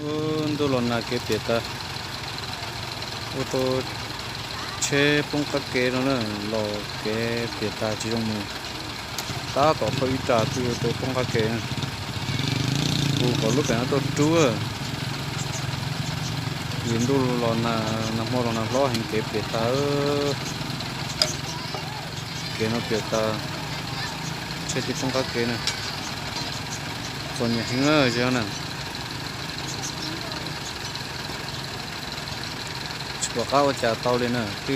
Ntuj los nag kev piam tas, ua rau tsheb poob qab ke no na, los kev piam tas tsis zoo mus. Tab tom thauj ib ras twb ua rau poob qab ke. Kuv kom lub pem no tuaj rub, vim ntuj los nag, nag hmo los nag hlob heev kev piam tas. Kev no piam tas, tsheb thiaj poob qab ke na. Txom nyem heev na, zem na. Tsis pom qab ua cas tau li na, twb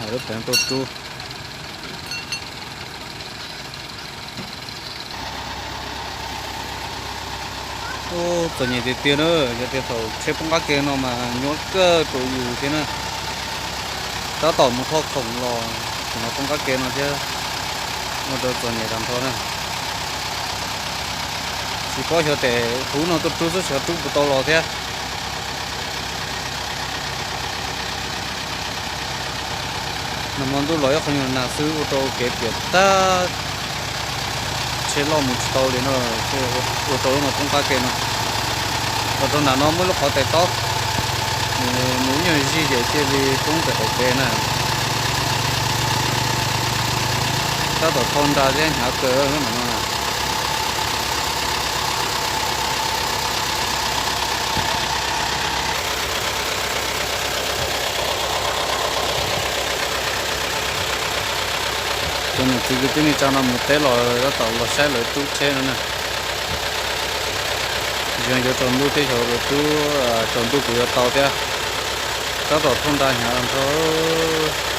hais lub pem no tuaj rub. Ub, txom nyem tiag tiag na, yog tias thaum tsheb poob qab ke no mas nyuaj kawg rau yus thiab na. Tab tom mus thauj khoom los thaum no poob qab ke no thiab, ua rau txom nyem tag nrho na. Tsis paub xyov tes hub no tuaj rub xwb xyov rub puas tau los thiab. Nag hmo ntuj los ib qho nyuag nag xwb ua rau kev piam tag, tsheb loj mus tsis tau li no, ua rau lub no poob qab ke no. Los rau nram no muaj lub qhov tes taub, nws mus ib nyuag zij ces cia li poob pem qaum kev na. Tab tom thauj nra thiab hnyav kawg lub nram no na. Cov niam txiv kwv tij neej tsa no mus teb los tab tom los saib lawv rub tsheb no na. Yog yuav tsaus ntuj thiab, xyov yuav rub tsaus ntuj puas yuav tau thiab. Tab tom thauj nra hnyav nrho.